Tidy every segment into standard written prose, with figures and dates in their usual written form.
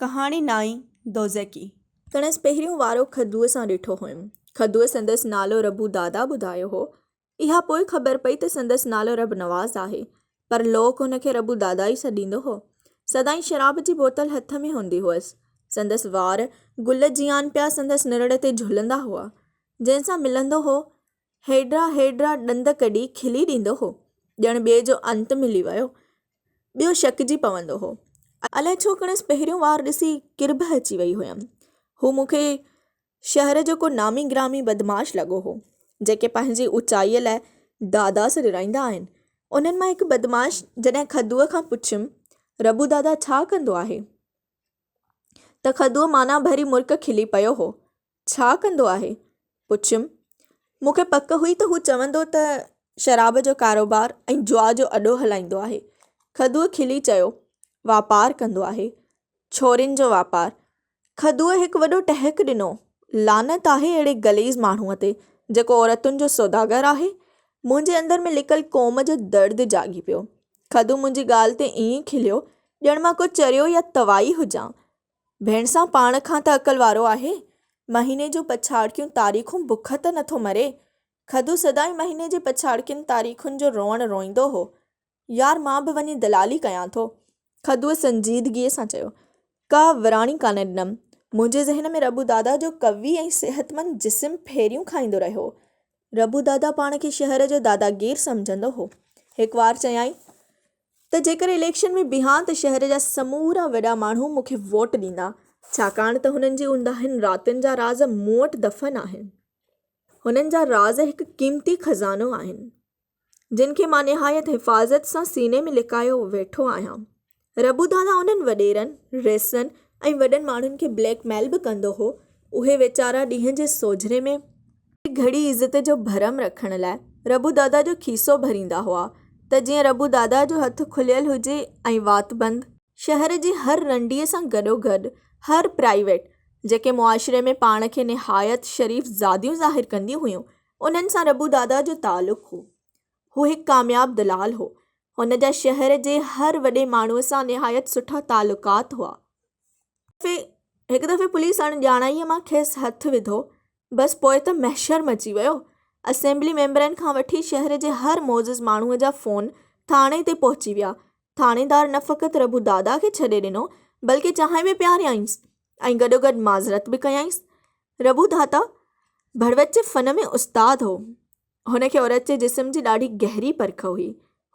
ڪهاڻي نائين دوزخي. ڪڻس پهريون وارو کدوء سان ڏٺو هيم. کدوء سندس نالو ربو دادا ٻڌايو هو. اها پوء خبر پئي ته سندس نالو رب نواز آهي، پر لوڪ هن کي ربو دادا ئي سڏيندو هو. سدائين شراب جي بوتل هٿ ۾ هوندي هئس. سندس وار گل جيان پيا سندس نرڙ تي جهلندا هئا. جنهن سان ملندو هو، هيڊرا هيڊرا ڏند ڪڍي کلي ڏيندو هو، ڄڻ ٻئي جو انت ملي ويو. ٻيو شڪجي پوندو هو. الائي ڇو کڻس پهريون وار ڏسي ڪرڀ اچي وئي هيم. هو مون کي شهر جو ڪو نامي گرامي بدمعاش لڳو هو، جيڪي پنهنجي اوچائيء لاء دادا سڏرائيندا آهن. انهن مان هڪ بدمعاش جڏهن کدوء کان پڇيم، ربو دادا ڇا ڪندو آهي؟ ته کدوء معنيٰ ڀري مرڪ کلي پيو هو. ڇا ڪندو آهي؟ پڇيم. مون کي پڪ هئي ته هو چوندو ته شراب جو ڪاروبار ۽ جوا جو اڏو هلائيندو آهي. کدوء کلي چيو، واپار ڪندو آهي. ڇورين جو واپار. کدوء هڪ وڏو ٽهڪ ڏنو. لعنت آهي اهڙي غليظ ماڻهوء تي، جيڪو عورتن جو سوداگر آهي. منهنجي اندر ۾ لڪل قوم جو درد جاڳي پيو. کدو منهنجي ڳالهه تي ائين کليو، ڄڻ مان ڪو چريو يا توائي هجان. ڀيڻسان پاڻ کان ته عقل وارو آهي. مهيني جون پڇاڙڪيون تاريخون بک ته نٿو مري. کدو سدائين مهيني جي پڇاڙڪين تاريخن جو روئڻ روئيندو هو. يار مان به وڃي دلالي ڪيان ٿو. کدوء سنجيدگيء سان چيو. ڪا وراڻي ڪانه ڏنم. منهنجي ذهن ۾ ربو دادا جو قوي ۽ صحتمند جسم ڦيريون کائيندو رهيو. ربو دادا پاڻ کي شهر جو داداگير سمجهندو هو. هڪوار چيائين. ته جيڪر اليڪشن ۾ بيهان ته شهر جا سمورا وڏا ماڻهو مون کي ووٽ ڏيندا، ڇاڪاڻ ته هنن جي اونداهين راتين جا راز مون وٽ دفن آهن. هنن جا راز هڪ قيمتي خزانو آهن، جن کي مان نهايت حفاظت سان سيني ۾ لڪايو ويٺو آهيان. ربو دادا انهن وڏيرن، رئيسن ۽ وڏن ماڻهن کي بليڪ ميل به ڪندو هو، اهي ويچارا ڏينهن جي سوجهري ۾، گهڙي عزت جو ڀرم رکڻ لاء ربو دادا جو کيسو ڀريندا هئا ته جيئن ربو دادا جو هٿ کليل هجي ۽ وات بند. شهر جي هر رنڊيء سان گڏوگڏ هر پرائيويٽ، جيڪي معاشري ۾ پاڻ کي نهايت شريف زاديون ظاهر ڪنديون هيون، انهن سان ربو دادا جو تعلق هو. هو هڪ ڪامياب دلال هو. هن جا شهر جي هر وڏي ماڻهوء سان نهايت سٺا تعلقات هئا. هڪ دفعي پوليس اڻ ڄاڻائيء مان کيس هٿ وڌو، بس پوء ته محشر مچي ويو. اسيمبلي ميمبرن کان وٺي شهر جي هر معزز ماڻهوء جا فون ٿاڻي تي پهچي ويا. ٿاڻيدار نه فقط رڀو دادا کي ڇڏي ڏنو، بلڪه چانهه به پياريائينس ۽ گڏوگڏ معذرت به ڪيائينس. رڀو دادا ڀڙوت جي فن ۾ استاد هو. هن کي عورت جي جسم جي ڏاڍي گهري پرک هئي.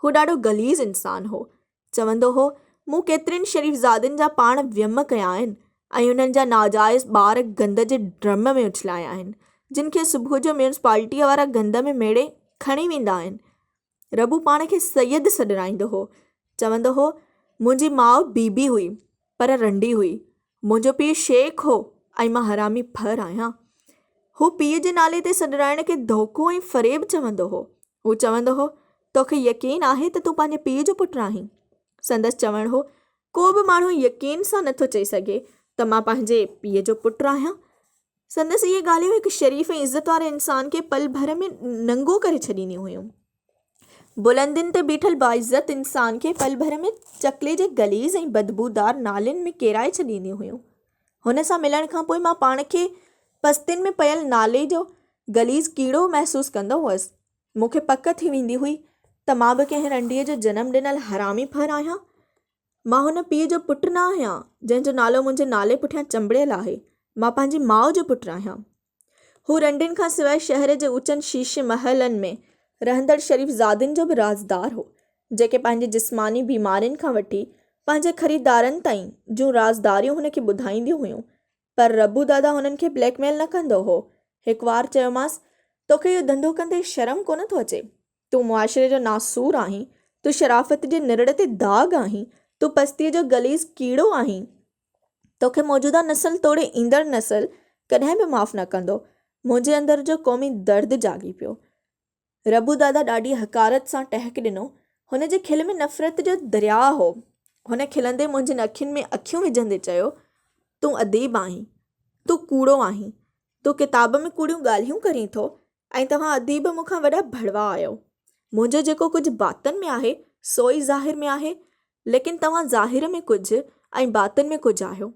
هو ڏاڍو غليظ انسان هو. چوندو هو، مون ڪيترين شريف زادين جا پاڻ ويم ڪيا آهن ۽ انهن جا ناجائز ٻار گند جي ڊرم ۾ اڇلايا آهن، جن کي صبح جو ميونسپالٽيء وارا گند ۾ ميڙي کڻي ويندا آهن. ربو پاڻ کي سيد سڏرائيندو هو. چوندو هو، منهنجي ماء بي بي هئي، پر رنڊي هئي. منهنجو پيء شيخ هو ۽ مان حرامي ڦر آهيان. هو پيء جي نالي تي سڏرائڻ کي ڌوڪو ۽ فريب چوندو هو. هو چوندو هو، توکي يقين آهي ته تون پنهنجي پيء جو پٽ آهين؟ سندس چوڻ هو، ڪو به ماڻهو يقين سان نٿو چئي سگهي ته مان پنهنجي پيء جو پٽ آهيان. سندس اهي ڳالهيون هڪ شريف ۽ عزت واري انسان کي پل ڀر ۾ ننگو ڪري ڇڏينديون هيون. بلندين تي بيٺل باعزت انسان کي پل ڀر ۾ چڪلي جي غليظ ۽ بدبودار نالين ۾ ڪيرائي ڇڏينديون هيون. هن سان ملڻ کان پوء مان پاڻ کي پستين ۾ پيل نالي جو غليظ ڪيڙو محسوس ڪندو هئس. مون کي پڪ ٿي ويندي هئي ته مان به ڪنهن رنڊيء جو جنم ڏنل حرامي ڦر آهيان. مان هن پيء جو پٽ نه آهيان، جنهن جو نالو منهنجي نالي پٺيان چنبڙيل آهي. مان پنهنجي ماء جو پٽ آهيان. هو رنڊين کان سواء شهر جي اوچن شيشي محلن ۾ رهندڙ شريف زادين جو به رازدار هو، جيڪي پنهنجي جسماني بيمارين کان وٺي پنهنجي خريدارن تائين جون رازداريون هن کي ٻڌائينديون هيون. پر ربو دادا هنن کي بليڪ ميل نه ڪندو هو. هڪوار چيومانس، توکي اهو ڌنڌو ڪندي شرم ڪونه ٿو اچي؟ تون معاشري جو ناسور آهين، تون شرافت جي نرڙ تي داغ آهين، تون پستيء جو غليظ ڪيڙو آهين. توکي موجوده نسل توڙي ايندڙ نسل ڪڏهن به معاف نه ڪندو. منهنجي اندر جو قومي درد جاڳي پيو. ربو دادا ڏاڍي حقارت سان ٽهڪ ڏنو. هن جي کل ۾ نفرت جو درياء هو. هن کلندي منهنجين اکين ۾ اکيون وجهندي چيو، تون اديب آهين. تون ڪوڙو آهين. تون ڪتاب ۾ ڪوڙيون ڳالهيون ڪرين ٿو ۽ توهان اديب مون کان وڏا ڀڙوا آهيو. منهنجو جيڪو ڪجهه باطن ۾ آهي، سو ئي ظاهر ۾ آهي. ليڪن توهان ظاهر ۾ ڪجهه ۽ باطن ۾ ڪجهه آهيو.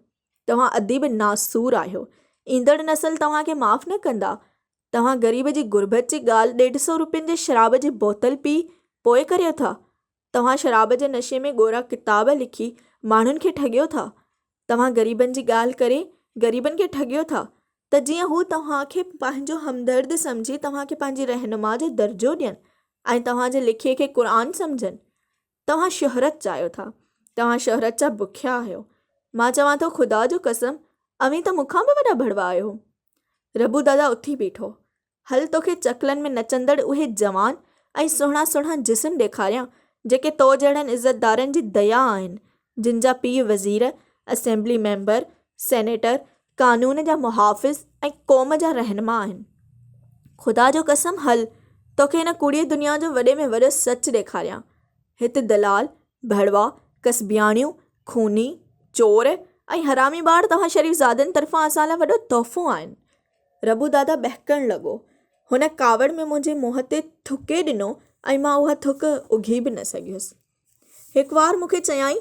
توهان اديب ناسور آهيو. ايندڙ نسل توهان کي معاف نه ڪندا. توهان غريب جي غربت جي ڳالهه ڏيڍ سئو روپين جي شراب جي بوتل پي پوء ڪريو ٿا. توهان شراب جي نشي ۾ ڳورا ڪتاب لکي ماڻهن کي ٺڳيو ٿا. توهان غريبن جي ڳالهه ڪري غريبن کي ٺڳيو ٿا ته جيئن هو توهان کي پنهنجو همدرد سمجهي توهان کي پنهنجي رهنما جو درجو ڏين ۽ توهان جي لکيي کي قرآن سمجهن. توهان شهرت چاهيو ٿا. توهان شهرت جا بکيا آهيو. مان چوان ٿو خدا جو قسم اوهين ته مون کان به وڏا ڀڙوا آهيو. ربو دادا اٿي بيٺو. هل توکي چڪلن ۾ نچندڙ اهي جوان ۽ سهڻا سهڻا جسم ڏيکاريان، جيڪي تو جهڙن عزتدارن جي ديا آهن، جن جا پيء وزير، اسيمبلي ميمبر، سينيٽر، قانون جا محافظ ۽ قوم جا رهنما آهن. خدا جو قسم هل توکي هن ڪوڙيء دنيا جو وڏي ۾ وڏو سچ ڏيکاريان. هت دلال، ڀڙوا، ڪسبياڻيون، خوني، چور ۽ حرامي ٻار توهان شريف زادن طرفان اسان لاء وڏو تحفو آهن. ربو دادا ٻهڪڻ لڳو. هن ڪاوڙ ۾ منهنجي منهن تي ٿڪي ڏنو ۽ مان اها ٿڪ اگهي به نه سگهيس. هڪوار مون کي چيائين،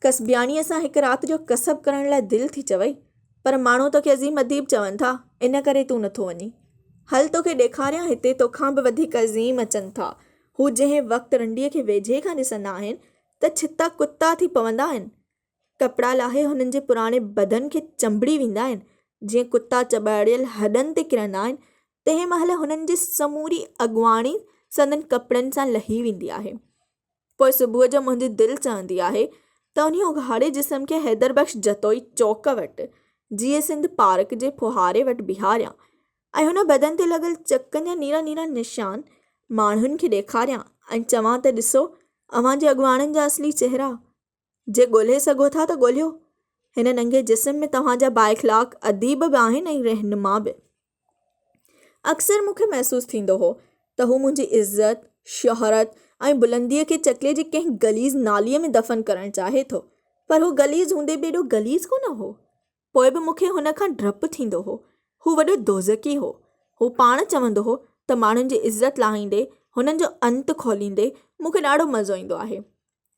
ڪسبياڻيء سان هڪ رات جو ڪسب ڪرڻ لاء دل ٿي چوئي، پر ماڻهو توکي عظيم اديب چون ٿا، ان ڪري تون نٿو وڃين. هل توکي ڏيکاريان هتي توکان به وڌيڪ عظيم اچن ٿا. هو جنهن وقت رنڊيء کي ويجهي کان ڏسندا آهن ته ڇتا ڪتا ٿي پوندا آهن. ڪپڙا لاهي هنن جي پراڻي بدن کي چنبڙي ويندا آهن، جيئن ڪتا چٻاڙيل هڏن تي ڪرندا آهن، تنهن مهل هنن جي سموري اڳواڻي سندن ڪپڙن سان لهي ويندي آهي. پوء صبح جو منهنجي دل چوندي آهي ته انهي اگهاڙي جسم کي حيدر بخش جتوئي چوڪ وٽ جيئي سنڌ پارڪ جي ڦوهاري وٽ بيهاريان ۽ هن بدن تي لڳل چڪن جا نيرا نيرا نشان ماڻهن کي ڏيکاريان ۽ چوان ته ڏسو اوهان جي اڳواڻن جا اصلي چهرا! جي ڳولهي سگهو ٿا ته ڳولهيو. هن ننگي جسم ۾ توهان جا بااخلاق اديب به آهن ۽ رهنما به. اڪثر مون کي محسوس ٿيندو هو ته هو منهنجي عزت، شهرت ۽ بلنديء کي چڪلي جي ڪنهن غليظ ناليء ۾ دفن ڪرڻ چاهي ٿو، پر هو غليظ هوندي به ايڏو غليظ ڪونه هو. پوء به مون کي هن کان ڊپ ٿيندو هو. هو وڏو دوزخي هو. هو پاڻ چوندو هو ته ماڻهن جي عزت لاهيندي، هنن جو انت کوليندي مون کي ڏاڍو مزو ايندو آهي.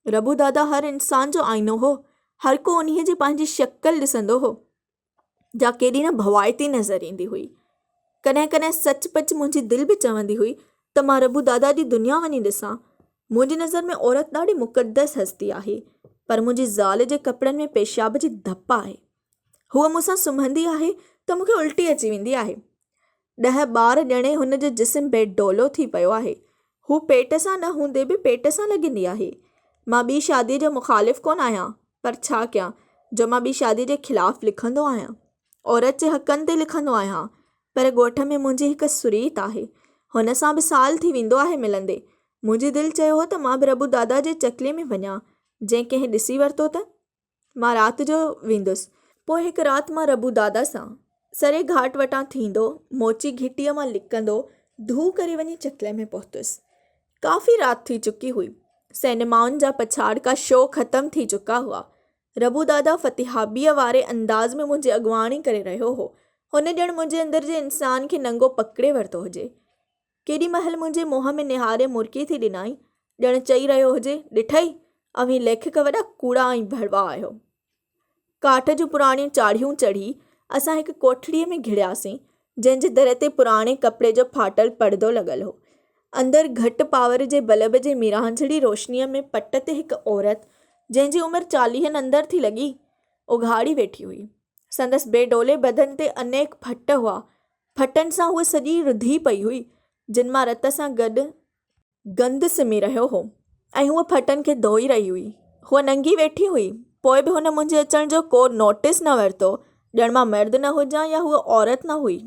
ربو دادا هر انسان جو آئينو هو. هر ڪو انهيء جي پنهنجي شڪل ڏسندو هو، جا ڪيڏي نه ڀوائتي نظر ايندي هئي. ڪڏهن ڪڏهن سچ پچ منهنجي دل به چوندي هئي ته مان ربو دادا جي دنيا وڃي ڏسان. منهنجي نظر ۾ عورت ڏاڍي مقدس هستي آهي، پر منهنجي زال جي ڪپڙن ۾ پيشاب جي ڌپ آهي. هوء مون سان سمهندي آهي ته مون کي الٽي اچي ويندي آهي. ڏهه ٻار ڄڻي هن جو جسم بي ڊولو ٿي پيو آهي. هو پيٽ سان نه هوندي به پيٽ سان لڳندي آهي. مان ٻي شاديء جو مخالف ڪونه آهيان، پر ڇا ڪيان جو مان ٻي شاديء جي خلاف لکندو آهيان. عورت جي حقن تي لکندو آهيان. پر ڳوٺ ۾ منهنجي هڪ سريت آهي. هن سان به سال ٿي ويندو آهي ملندي. منهنجي دل چيو هو ته مان به ربو دادا جي چڪلي ۾ وڃان. جي ڪنهن ڏسي ورتو ته؟ مان رات جو ويندس. پوء هڪ رات مان ربو دادا سان سري گهاٽ وٽان ٿيندو، موچي گهٽيء مان لڪندو، ڌو ڪري وڃي چڪلي ۾ پهتس. ڪافي رات ٿي چڪي هئي. سئنيمائن جا پڇاڙڪا شو ختم ٿي چڪا هئا. ربو دادا فتحيابيء واري انداز ۾ منهنجي اڳواڻي ڪري رهيو هو. هن ڄڻ منهنجي اندر جي انسان کي ننگو پڪڙي ورتو هجي. ڪيڏي مهل منهنجي منهن ۾ نهاري مرڪي ٿي ڏنائين، ڄڻ چئي رهيو هجي، ڏٺئي، اوهين ليکڪ وڏا ڪوڙا ۽ ڀڙوا آهيو. ڪاٺ جون پراڻيون چاڙهيون چڙهي، اسان هڪ ڪوٺڙيء ۾ گهڙياسين، جنهن جي در تي پراڻي ڪپڙي جو ڦاٽل پڙدو لڳل هو. اندر گهٽ پاور جي بلب جي ميرانجهڙي روشنيء ۾ پٽ تي هڪ عورت، جنهن جي عمر چاليهن اندر ٿي لڳي، اگهاڙي ويٺي هئي. سندس بي ڊولي بدن تي انيڪ ڦٽ هئا. ڦٽن سان هوء سڄي رڌي پئي هئي، جن مان رت سان گڏ گند سمي رهيو هو ۽ هوء ڦٽن کي ڌوئي رهي هئي. هوء ننگي ويٺي هئي، پوء به هن منهنجي اچڻ جو ڪو نوٽيس نه ورتو، ڄڻ مان مرد نه هجان يا هوء عورت نه هئي.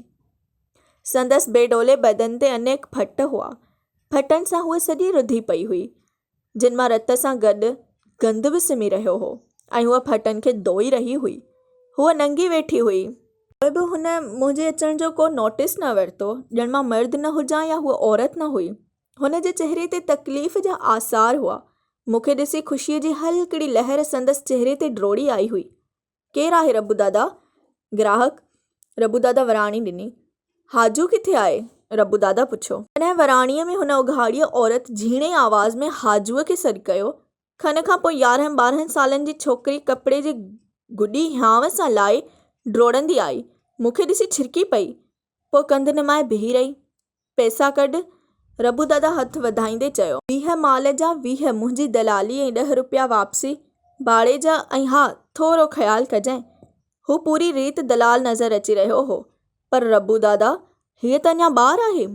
سندس بي ڊولي بدن تي انيڪ ڦٽ هئا. ڦٽن سان هوء سڄي رڌي پئي هئي. جن مان رت سان گڏ گند به سمي رهيو هو ۽ هوء ڦٽن کي ڌوئي رهي هئي. هوء ننگي ويٺي هئي. پوء به هن منهنجي اچڻ جو ڪو نوٽيس نه ورتو، ڄڻ مان مرد نه هجان يا هوء عورت نه هئي. هن جي چهري تي تڪليف جا آثار هئا. مون کي ڏسي خوشيء جي هلڪڙي لهر سندس چهري تي ڊوڙي آئي هئي. ڪير آهي ربو دادا؟ گراهڪ، ربو دادا وراڻي ڏني. حاجو ڪٿي آهي؟ ربو دادا پڇيو. تڏهن وراڻيء ۾ هن اگهاڙيء عورت جهيڻي آواز ۾ حاجوء کي سڏ ڪيو. کن کان پوء يارهن ٻارهن سالن جي ڇوڪري ڪپڙي جي گڏي هيانء سان لائي ڊوڙندي آئي. مون کي ڏسي ڇرڪي پئي. پوء ڪنڌ نمائي بيهي رهي. پئسا ڪڍ. ربو دادا هٿ وڌائيندي چيو. 20 مال جا 20 منهنجي دلالي ۽ ڏهه روپيا واپسي ڀاڙي جا ۽ ها ٿورو خيال ڪجانء. هو پوري ريت دلال نظر اچي رهيو هو. پر ربو دادا هيء ته اڃا ٻار آهي.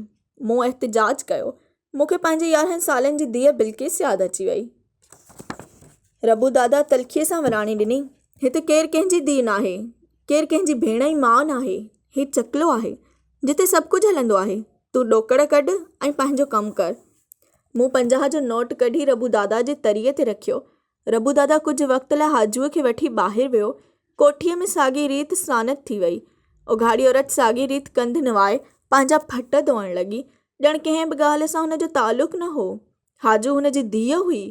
مون احتجاج ڪيو. مون کي پنهنجي 11 سالن جي ڌيء بلقيس ياد اچي وئي. ربو دادا تلخيء سان وراڻي ڏني، هت ڪير ڪنهن جي ڌيء ناهي، ڪير ڪنهن جي ڀيڻ ۽ ماء ناهي. هي چڪلو آهي، جتي سڀ ڪجهه هلندو آهي. تون ڏوڪڙ ڪڍ ۽ پنهنجو ڪم ڪر. مون 50 جو نوٽ ڪڍي ربو دادا جي تريء تي رکيو. ربو دادا ڪجهه وقت لاء حاجوء کي وٺي ٻاهر ويو. ڪوٺيء ۾ ساڳي ريت سانت ٿي وئي. اگهاڙي عورت ساڳي ريت ڪنڌ نوائي پنهنجا ڦٽ ڌوئڻ لڳي، ڄڻ ڪنهن به ڳالهه سان هن جو تعلق نه هو. حاجو هن جي ڌيء هئي.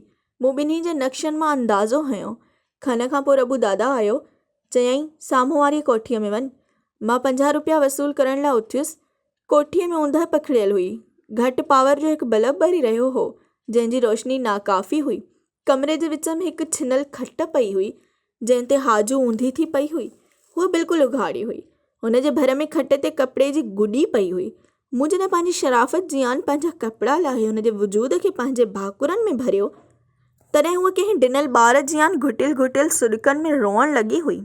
مون ٻنهي جي نقشن مان اندازو هنيو. کن کان پوء ربو دادا آيو. چيائين، سامهون واريء ڪوٺيء ۾ وڃ. مان 50 روپيا وصول ڪرڻ لاء اٿيس. ڪوٺيء ۾ اوندهه پکڙيل هئي. گهٽ پاور جو هڪ بلب ٻري رهيو هو، جنهن جي روشني ناڪافي هئي. ڪمري جي وچ ۾ هڪ ڇنل کٽ پئي هئي، جنهن تي حاجو اونڌي ٿي پئي هئي. هوء بلڪل اگهاڙي هئي. هن جي ڀر ۾ کٽ تي ڪپڙي جي گڏي پئي هئي. مون جڏهن پنهنجي شرافت جيان پنهنجا ڪپڙا لاهي هن جي وجود کي پنهنجي ڀاڪرن ۾ ڀريو، تڏهن هوء ڪنهن ڊنل ٻار جيان گهٽيل گهٽيل سڏڪن ۾ روئڻ لڳي هئي.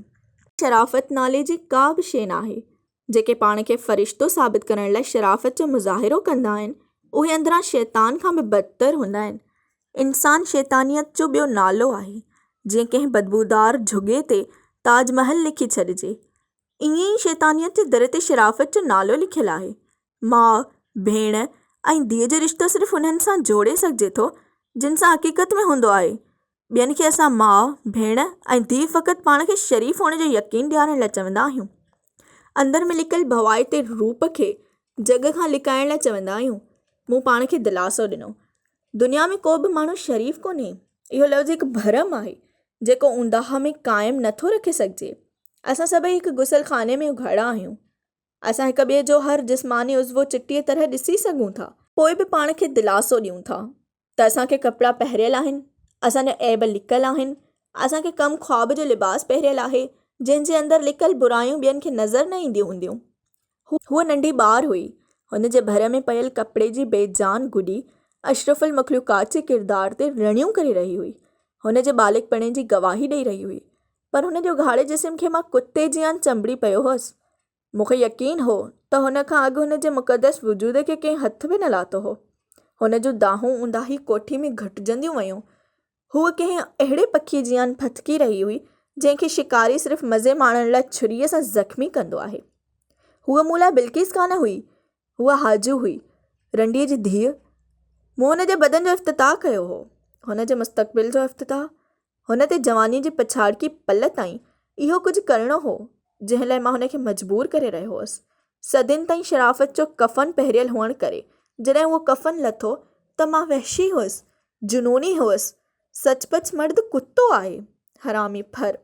شرافت نالي جي ڪا به شيء ناهي. جيڪي پاڻ کي فرشتو ثابت ڪرڻ لاء شرافت جو مظاهرو ڪندا آهن، اهي اندران شيطان کان به بدتر هوندا آهن. انسان شيطانيت جو ٻيو نالو آهي. جيئن ڪنهن بدبودار جهڳي تي تاج محل لکي ڇڏجي، ائين ئي شيطانيت جي در تي شرافت جو نالو لکيل آهي. ماء، ڀيڻ ۽ ڌيء جو رشتو صرف انهن سان جوڙي سگهجي ٿو، جن سان حقيقت ۾ هوندو آهي. ٻين کي اسان ماء، ڀيڻ ۽ ڌيء فقط پاڻ کي شريف هئڻ جو يقين ڏيارڻ لاء چوندا آهيون. اندر ۾ لڪل ڀوائتي روپ کي جڳ کان لڪائڻ لاء چوندا آهيون. مون پاڻ کي دلاسو ڏنو. دنيا ۾ ڪو به ماڻهو شريف ڪونهي. اهو لفظ هڪ ڀرم آهي، جيڪو اونداهه ۾ قائم نٿو رکي سگهجي. اسان سڀئي هڪ غسل خاني ۾ اگهاڙا آهيون. اسان هڪ ٻئي جو هر جسماني عضوو چٽيء طرح ڏسي سگهون ٿا. پوء به پاڻ کي دلاسو ڏيون ٿا ته اسان کي ڪپڙا پهريل آهن، اسان جا عيب لڪل آهن، اسان کي ڪم خواب جو لباس پهريل آهي، جنهن جي اندر لڪل برايون ٻين کي نظر نه اينديون هونديون. هوء ننڍي ٻار هئي. هن جي ڀر ۾ پيل ڪپڙي جي بي جان گڏي اشرف المخلوقات جي ڪردار تي رڙيون ڪري رهي هئي. هن جي ٻالڪپڻي جي گواهي ڏئي رهي هئي. پر هن جي اگهاڙي جسم کي مان ڪتي جيان چنبڙي پيو هوس. مون کي يقين هو ته هن کان اڳ هن جي مقدس وجود کي ڪنهن هٿ به نه لاتو هو. هن جون دانهون اونداهي ڪوٺي ۾ گهٽجنديون ويون. هوء ڪنهن اهڙي پکيء جيان ڦٿڪي رهي هئي، جنهن کي شڪاري صرف مزي ماڻڻ لاء ڇريء سان زخمي ڪندو آهي. هوء مون لاء بلقيس ڪانه هئي، هوء حاجو هئي، رنڊيء جي ڌيء. مون هن جي بدن جو افتتاح ڪيو هو، هن جي مستقبل جو افتتاح. هن تي جوانيء جي پڇاڙڪي پل تائين اهو ڪجهه ڪرڻو هو، جنهن لاء مان هن کي مجبور ڪري رهيو هوس. صدين تائين شرافت جو ڪفن پهريل هئڻ ڪري، جڏهن اهو ڪفن لٿو ته مان وحشي هئس، جنوني هئس. سچ پچ مرد ڪتو آهي، حرامي ڦر.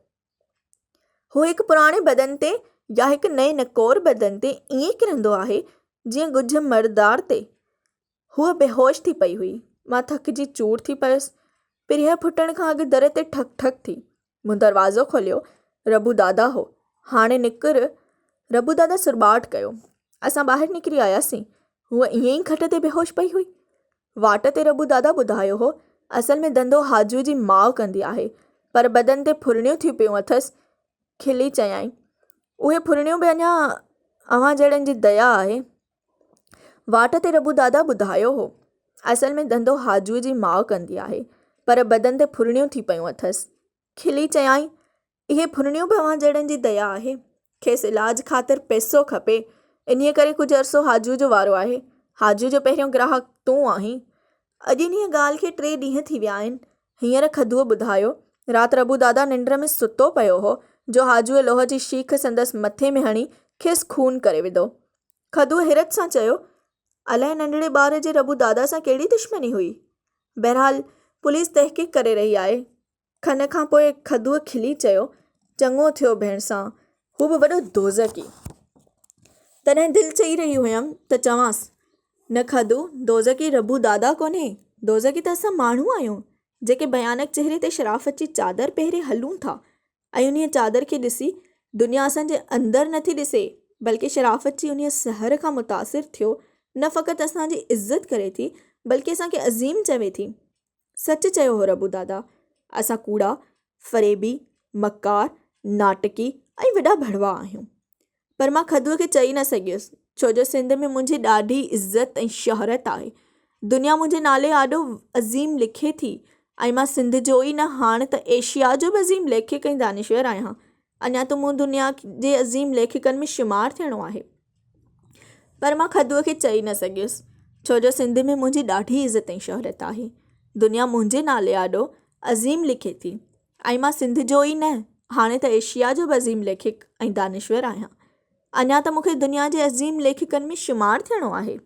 هو هڪ پراڻي بدن تي يا هڪ نئين نڪور بدن تي ائين ڪرندو آهي، جيئن ڳجهه مردار تي. هوء بيهوش ٿي پئي هئي. مان ٿڪجي چور ٿي پيس. پرهه ڦٽڻ کان اڳ در تي ٺڪ ٺڪ ٿي. مون دروازو کوليو. ربو دادا هو. هاڻي نڪر. ربو دادا سرٻاٽ ڪيو. اسان ٻاهر نڪري آياسين. هوء ائين ئي کٽ تي بيهوش پئي هئي. واٽ تي ربو دادا ٻڌايو هو، اصل ۾ ڌنڌو حاجوء جي ماء ڪندي آهي، پر بدن تي ڦرڻيون ٿيون پيون اٿس. کلي چيائين، اهي ڦرڻيون به اڃا اوهان جهڙن جي ديا آهي. واٽ تي ربو دادا ٻڌايو هو، اصل ۾ ڌنڌو حاجوء جي ماء ڪندي آهي، پر بدن تي ڦرڻيون ٿي پيون اٿس. کلي چيائين، اهي ڦرڻيون به اوهان جهڙن جي ديا آهي. کيس علاج خاطر پئسو کپي، انهيء ڪري ڪجهه عرصو حاجوء جو وارو آهي. حاجوء جو پهريون گراهڪ تون آهين. اڄ انهيء ڳالهه کي ٽي ڏينهن ٿي ويا آهن. هينئر کدوء ٻڌايو، رات ربو دادا ننڊ ۾ ستو پيو هو، جو حاجوء لوهه جي شيخ سندس مٿي ۾ هڻي کيس خون ڪري وڌو. کدوء حيرت سان چيو، الائي ننڍڙي ٻار جي ربو دادا سان ڪهڙي دشمني هئي؟ بهرحال پوليس تحقيق ڪري رهي آهي. کن کان پوء کدوء کلي چيو، چڱو ٿيو ڀيڻسان، هو به وڏو دوزخي. تڏهن دل چئي رهي هيم ته چوانس، نه کدو، دوزخي ربو دادا ڪونهي، دوزخي ته اسان ماڻهو آهيون، جيڪي ڀيانڪ چهري تي شرافت جي چادر پهري هلون ٿا. ۽ انهيء چادر کي ڏسي دنيا اسان جي اندر نٿي ڏسي، بلڪه شرافت جي انهيء سحر کان متاثر ٿيو نه فقط اسان جي عزت ڪري ٿي، بلڪه اسان کي عظيم چوي ٿي. سچ چيو هو ربو دادا، اسان ڪوڙا، فريبي، مڪار، ناٽڪي ۽ وڏا ڀڙوا آهيون. پر مان کدوء کي چئي نه سگهيس، ڇو جو سنڌ ۾ منهنجي ڏاڍي عزت ۽ شهرت آهي. دنيا منهنجي نالي آڏو عظيم لکي ٿي ۽ مان سنڌ جو ئي نه هاڻ ته ايشيا جو به عظيم ليکڪ ۽ دانشور آهيان. اڃا ته مون دنيا جي عظيم ليکڪن ۾ شمار ٿيڻو آهي. پر مان کدوء کي چئي نه سگهيس، ڇو جو سنڌ ۾ منهنجي ڏاڍي عزت ۽ شهرت آهي. دنيا منهنجي نالي آڏو عظيم لکي ٿي ۽ مان سنڌ جو ئي نه، هاڻي ته ايشيا جو به عظيم ليکڪ ۽ دانشور آهيان. اڃا ته مون کي دنيا جي عظيم ليکڪن ۾ شمار ٿيڻو آهي.